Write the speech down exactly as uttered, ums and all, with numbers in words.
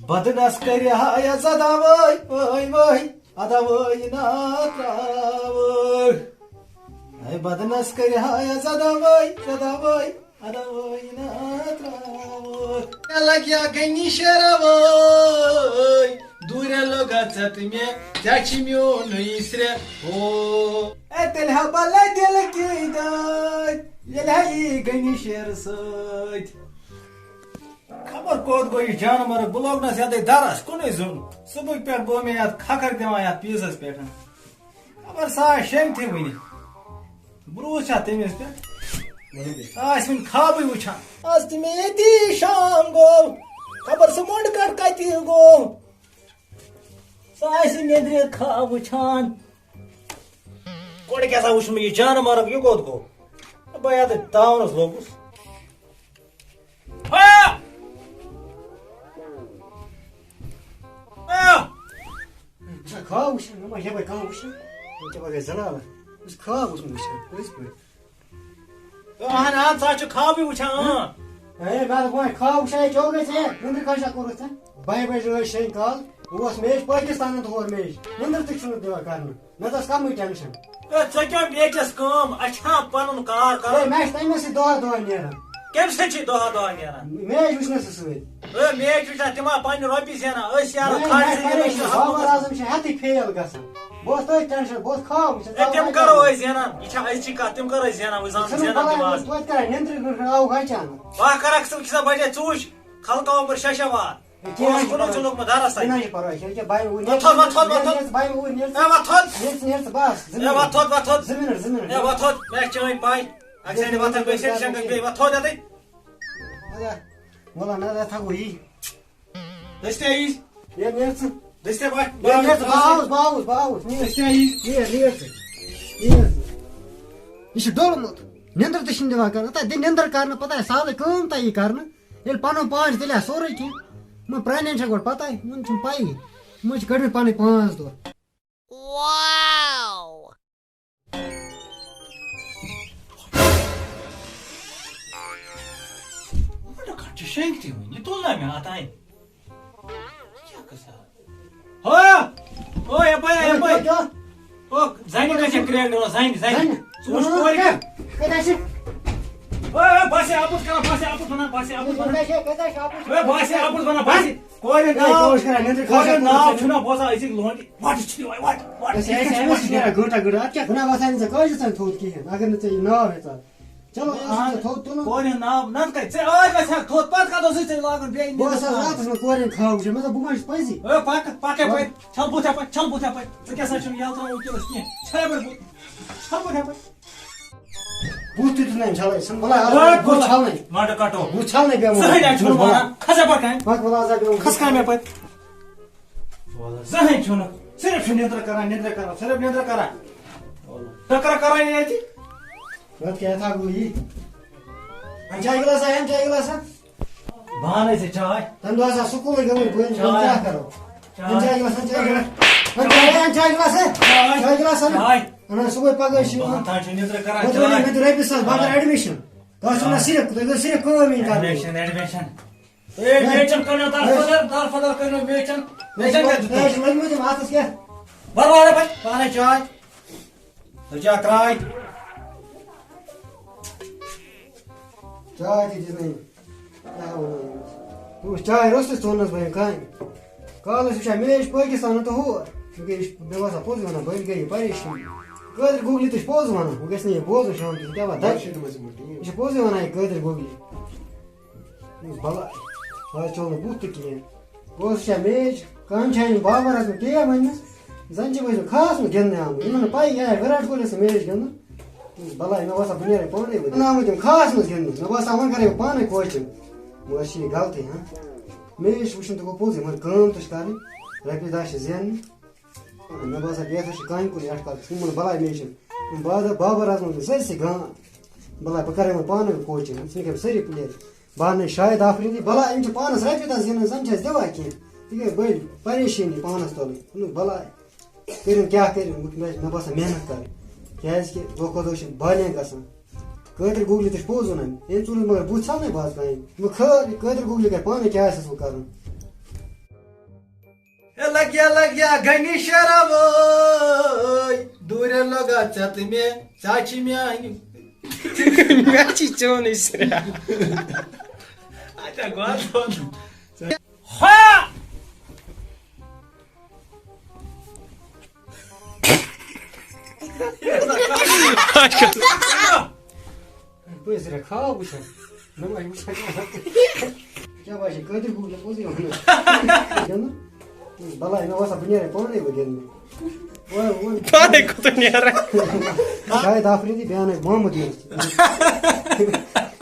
بدنس کٔرِہا یا زداوٲے، وٲے، وٲے، اداوٲے نا تراوٲے۔ ہے بدنس کٔرِہا یا زداوٲے، زداوٲے، اداوٲے نا تراوٲے۔ مےٚ لگیا گنی شیروٲے، دوٗرے لوگا ژت مےٚ، ژےٚ چھِ میونُے سرٛےٚ ہو۔ اے تیٚلہِ ہا بلے دِل کی دٲدۍ، ییٚلہِ ہا یی گنی شیر سۭتۍ۔ خبر کوٚت گوٚو یہِ جانور، بہٕ لوگنس یَتٕے درس کُنُے زوٚن۔ صُبحٕکۍ پٮ۪ٹھ گوٚو مےٚ یَتھ کھکھر دِوان یَتھ پیٖسس پٮ۪ٹھ۔ خبر سا آسہِ شیٚنگتھٕے وٕنہِ۔ بروسہٕ چھا تٔمِس پٮ۪ٹھ؟ سُہ آسہِ وٕنہِ خوابٕے وٕچھان۔ آز تہِ مےٚ ییٚتی شام گوٚو۔ خبر سُہ مۄنڈٕ کَٹھ کَتہِ گوٚو۔ سُہ آسہِ نیٚنٛدرِ خواب وٕچھان۔ گۄڈٕ کیٛاہ سا وٕچھ مےٚ یہِ جانور، یہِ کوٚت گوٚو؟ بہٕ یَتھ تاونَس لوٚگُس۔ آ! آ! ژٕ چھا خواب وٕچھان؟ مےٚ ما چھِ یَپٲرۍ کانٛہہ وٕچھان؟ مےٚ چھِ یَپٲرۍ گژھِ زنانہٕ۔ بہٕ چھُس خواب اوسمُت وٕچھان، پٔزۍ پٲٹھۍ۔ اہن، اہن، ژٕ ہا چھُکھ خوابٕے وٕچھان، اۭں۔ ہے، مےٚ دوٚپ وۄنۍ خواب وٕچھان، یہِ کیٛاہ گژھِ ہے؟ نُنٛدرِ کھنٛڈ چھا کوٚرمُت ژےٚ؟ بَہہِ بَجہِ رٲژ شیٚنۍ کال، بہٕ اوسُس میچ پٲکِستانَن تہٕ ہور میچ۔ نُنٛدٕر تہِ چھُنہٕ دِوان کَرنہٕ۔ مےٚ دوٚپُس کَمٕے ٹٮ۪نشَن۔ اے، ژےٚ کیٛاہ بیٚیہِ کَس کٲم؟ اَسہِ چھَنا پَنُن کار ہے، کَرُن؟ مےٚ چھِ تَمے سۭتۍ دۄہَے دۄہَے نیران۔ کَمہِ سۭتۍ چھِ دۄہَے دۄہَے نیران؟ میچ وٕچھنَس سۭتۍ۔ اے، میچ وٕچھان، تِم ہا پَنٕنہِ رۄپیہِ زینان، أسۍ یارٕ ہے، کھاڑِ مےٚ چھِ زٔمیٖنَس پَریشٲنی، چھِ بابر حظ۔ اعظم چھِ ہٮ۪تھٕے فیل گژھان۔ بہٕ اوسُس تٔتھۍ ٹٮ۪نشَن، بہٕ اوسُس خواب وٕچھان، اے، تِم ژاو کَرو وۄنۍ أسۍ زینان، یہِ چھا أزچی کَتھ، تِم کَرو أسۍ زینان، وۄنۍ زانَن ژھٕنُن زینان بَلاے، تِم آز۔ وۄنۍ توتہِ کَران نیٚنٛدرِ گٔنٛڈ آوُکھ اچانک۔ وۄنۍ کَرَکھ ژٕ وٕچھ سا بَجے ژوٗچ، خلقہٕ وۄپَر شےٚ شےٚ وار۔ ہے، کینٛہہ اوس چھُنہٕ کُنُے پَرواے۔ ژٕ لوٚگمُت دَرَس تَتہِ۔ کینٛہہ چھُنہٕ پَرواے، ییٚلہِ کہِ بَنہِ اوٗرۍ نیرِ وۄتھ تھوٚد، وۄتھ تھوٚد، وۄتھ تھوٚد۔ نیرِ ژٕ، بَنہِ اوٗرۍ نیرِ ژٕ۔ اے، وۄتھ تھوٚد۔ نیرِ ژٕ، نیرِ ژٕ، بَس، زٕ اے، وۄتھ مِنَٹ۔ تھوٚد، وۄتھ تھوٚد۔ زٕ مِنَٹ، زٕ مِنَٹ۔ اے، وۄتھ تھوٚد، مےٚ چھِ چٲنۍ پَے۔ اَکہِ سایڈٕ وۄتھ تھوٚد، بیٚیہِ سایڈٕ شنٛگَن بیٚیہِ۔ وۄتھ تھوٚد یَتٕے۔ اَدٕ، وَلہٕ نہ، اَدٕ تھاوو یی۔ دٔستِیا یی۔ نیرِ، نیرِ ژٕ۔ دٔستِیا بَٹھ۔ نیرِ، نیرِ ژٕ، بہٕ آوُس، بہٕ آوُس، بہٕ آوُس۔ نیرِ۔ دٔستِیا یی۔ نیرِ، نیرِ ژٕ۔ نیرِ ژٕ۔ یہِ چھُ ڈوٚلمُت۔ نیٚنٛدٕر تہِ چھِنہٕ دِوان کَرنہٕ۔ تَتھ دِ نیٚنٛدٕر کَرنہٕ، پَتہٕ آسہِ سہلٕے کٲم تَتھ یی کَرنہٕ۔ ییٚلہِ پَنُن پان چھُ، تیٚلہِ آسہِ سورُے کینٛہہ۔ یِمَن پرٛانٮ۪ن چھےٚ گۄڈٕ پَتَے، یِمَن چھُنہٕ پَیی۔ یِمَن چھِ کٔڑمٕتۍ پَنٕنۍ پانٛژھ دۄہ۔ Wow! مۄنٛڈٕ کَٹھ چھِ شیٚنٛگۍ تہِ وٕنہِ، یہِ تُل نہ مےٚ اَتھ اَتھِ۔ کیٛاہ قٕصہ؟ ہو! او، یَپٲرۍ، یَپٲرۍ۔ کیٛاہ؟ او، زَنہِ کَتہِ چھےٚ کرٛیک ڈَلان؟ زَنہِ، زَنہِ۔ زَنہِ؟ ژٕ وٕچھ کورِ کیٛاہ؟ کَتہِ آسہِ؟ او، او، بَس ہے، اَپُز کَران، بَس ہے، اَپُز وَنان، بَس ہے، اَپُز وَنان۔ کَتہِ آسہِ؟ کَتہِ آسہِ اَپُز؟ او، بَس ہے، اَپُز وَنان، بَس ہے۔ کورِ ہے، ناو، کورِ ناو چھُنہ بوزان أزِکۍ لونٛڈٕ۔ وَٹہٕ چھِ دِوان، وَٹہٕ، وَٹہٕ۔ أسۍ، أسۍ، أسۍ چھِ نیران گٲنٛٹا گٲنٛٹا۔ اَتھ کیٛاہ گُناہ وۄتھان ژےٚ؟ کٲجِس تَمہِ تھوٚد کِہیٖنۍ، اگر نہٕ ژےٚ یہِ ناو ہیٚژان۔ چلو، یہِ اوس ژےٚ تھوٚد تُلُن۔ کورِ ہُنٛد ناو، نَتہٕ کَتہِ؟ ژےٚ آز گژھِ ہا تھوٚد، پَتہٕ کَتھ اوسُے ژےٚ لاگُن بیٚیہِ بہٕ اوسُس نِنٛدُن؟ راتَس منٛز کورٮ۪ن خواب وٕچھان، مےٚ دوٚپ، بہٕ ما چھُس پٔزی؟ اے، پَکھ، پَکھ یَپٲرۍ، چھَل بُتھ یَپٲرۍ، چھَل بُتھ یَپٲرۍ۔ ژٕ کیٛاہ سا چھُنہٕ یَلہٕ ترٛاوان وٕنکیٚنَس کینٛہہ؟ چھَل یَپٲرۍ بُتھ، چھَل بُتھ یَپٲرۍ۔ بُتھ تہِ دیُت نہٕ أمۍ چھَلٕنۍ، ژھٕن بَلاے آز اے، بُتھ بَلاے۔ چھَلنَے۔ مۄنٛڈٕ کَٹو۔ بُتھ چھَلنٕے پیوٚمُت۔ زٕہٕنۍ اَتہِ چھُنہٕ وَنان، کھَس یَپٲرۍ کَنہِ۔ پَکھ وَلہٕ آز اَتہِ پیوٚمُت۔ کھَس کَنہِ یَپٲرۍ۔ وَلہٕ زٕہٕنۍ چھُنہٕ، صرف چھُ نِندرٕ کَران، نِندرٕ کَران، صرف نِندرٕ کَران۔ ٹٔکرٕ کَران یہِ اَتہِ۔ وَتھ کیٛاہ تھاو بہٕ یہِ؟ اَن چاے گِلاسا، اَن چاے گِلاسا۔ بہٕ اَنَے ژےٚ چاے۔ تَمہِ دۄہ آسان سکوٗلٕے گٔمٕتۍ، بہٕ چاے۔ کیٛاہ کَرو؟ چاے۔ اَن چاے گِلاس، اَن چاے گِلاس۔ اَن چاے، اَن چاے گِلاس، ہے۔ چاے۔ چاے گِلاس اَن۔ چاے۔ اَنان صُبحٲے پَگہٲے چھِ یِوان۔ بہٕ تام چھُ نِندرٕ کَران، مےٚ دوٚپ، چاے۔ مےٚ دیُت رۄپیہِ ساس، بہٕ اَنہٕ چاے۔ Admission۔ تَتھ چھُ وَنان صرف، تُہۍ گٔژھِو صرف کٲم یِنۍ کَرنہِ۔ Admission، admission۔ اے، ہے۔ میچن کٔرِو دَرفَدَر، دَرفَدَر کٔرِو میچن۔ میچن کَتہِ دیُتُکھ؟ ہے، چھِ لٔگمٕتۍ یِم اَتھَس کیٛاہ؟ بَرابَر پَتہٕ پانَے چاے۔ تہٕ چاے ترٛاے۔ چاے تہِ دِژ نہٕ أمۍ۔ کیٛاہ وَنو أمِس؟ دوٚپمَس، چاے روٚستُے ژھوننَس بہٕ أمۍ کامہِ۔ کالَس وٕچھان میچ پٲکِستانَن تہٕ ہور۔ وۄنۍ گٔے یہِ، مےٚ باسان، پوٚز وَنان، بٔلۍ گٔے یہِ پریشٲنی۔ قٲدِر گوٗگلہِ تہِ چھِ پوٚز وَنان، وۄنۍ گژھِ نہٕ یہِ بوزُن شام کِس، یہِ کیٛاہ وَنان؟ دَگہِ۔ یہِ چھِ پوٚزُے وَنان، یہِ قٲدِر گوٗگلہِ۔ دوٚپمَس، بَلاے، آز چَلو نہٕ بُتھ تہِ کِہیٖنۍ۔ بہٕ اوسُس وٕچھان میچ، کامہِ چھِ اَنٕنۍ بابر اَزمُن ٹیم اَنِمَس۔ زَن چھِ وۄنۍ خاص منٛز گِنٛدنہِ آمٕتۍ۔ یِمَن نہٕ پَیی یہِ آے وِراٹ کوہلی سُنٛد میچ گِنٛدُن۔ دوٚپمَس، بَلاے، مےٚ باسان، بہٕ نیرَے پانَے وۄنۍ۔ نہ آمٕتۍ یِم خاص منٛز گِنٛدنہِ۔ مےٚ باسان، وۄنۍ کَرَے بہٕ پانَے کوچِنٛگ۔ مگر چھِ یہِ غلطی، ہاں؟ میچ وٕچھُن تہِ گوٚو پوٚز، یِمَن کٲم تہِ چھِ کَرٕنۍ، رۄپیہِ دَہ چھِ زیننہِ۔ مےٚ باسان، یَتھ چھِ کامہِ کُن اَٹکَل، یِمَن بَلاے میچ چھِ۔ یِم بابر، بابر اَزمُن چھِ سٲرسٕے گام۔ بَلاے، بہٕ کَرَے وۄنۍ پانَے وۄنۍ کوچِنٛگ، ژٕ نِکھ یِم سٲری پٕلیر۔ بہٕ اَنَے شاہد آفریٖدی، بَلاے، یِم چھِ پانَس رۄپیہِ دَہ زینان، زَن چھِ اَسہِ دِوان کینٛہہ۔ یہِ گٔے بٔلۍ پریشٲنی پانَس تُلٕنۍ۔ دوٚپمَس، بَلاے، کٔرِن کیٛاہ کٔرِن، وۄنۍ مےٚ، مےٚ باسان محنت کَرٕنۍ۔ کیٛازِکہِ دۄہ کھۄتہٕ دۄہ چھِ بالینٛگ گژھان۔ قٲدِر گوٗگلہِ تہِ چھِ پوٚز وَنان، أمۍ ژوٗرُس مگر بُتھ ژھٮ۪نٕے بَس کامہِ۔ وۄنۍ خٲر، یہِ قٲدِر گوٗگلہِ کَرِ پانَے کیٛاہ آسٮ۪س وۄنۍ کَرُن۔ لگیا لگیا گنی شرابوے، دوٗرے لگا ژےٚ تہٕ مےٚ، ژےٚ چھِ میانہِ۔ مےٚ چھِ چونٕے سرٛیٚہہ۔ اچھا، گۄڈٕ وَن۔ ہا! بہٕ ٲسۍ رکھاو وٕچھان۔ مےٚ ما وٕچھان۔ کیٛاہ باسہِ، قٲدِر گوٚو نہٕ پوٚزُے وَنان۔ کیٛاہ نہٕ؟ بَلاے، مےٚ باسان، بہٕ نیرٕ پانَے وۄنۍ گِنٛدنہِ۔ وۄنۍ، وۄنۍ۔ پانَے کوٚت نیرٕ؟ شاید آفریٖدی بیٛاکھ آسہِ محمد یوٗنس۔